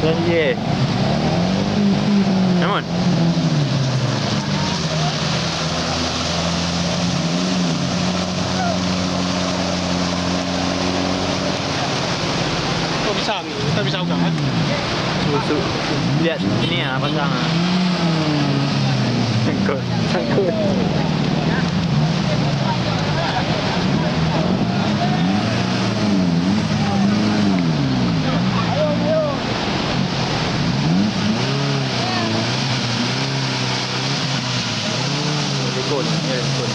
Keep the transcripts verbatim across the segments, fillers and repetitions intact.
Jalan ye. Namun. Kok pisang? Kita pisang udah, kan? Su-, su-, lihat sini ya, pasang, ah. Sangkut, sangkut. Likot, ya, likot.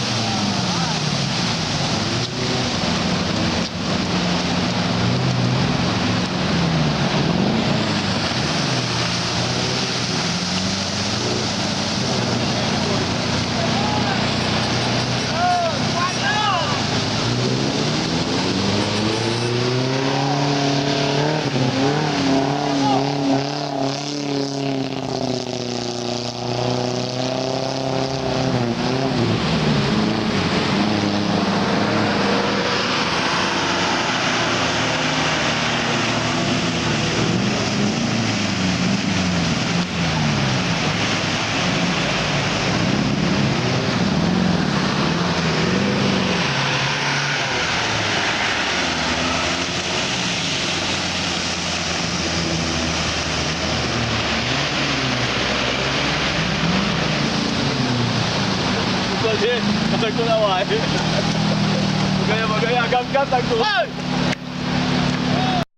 Bukan dia, takut awai. Gaya, gaya, gam-gam takut. Hei!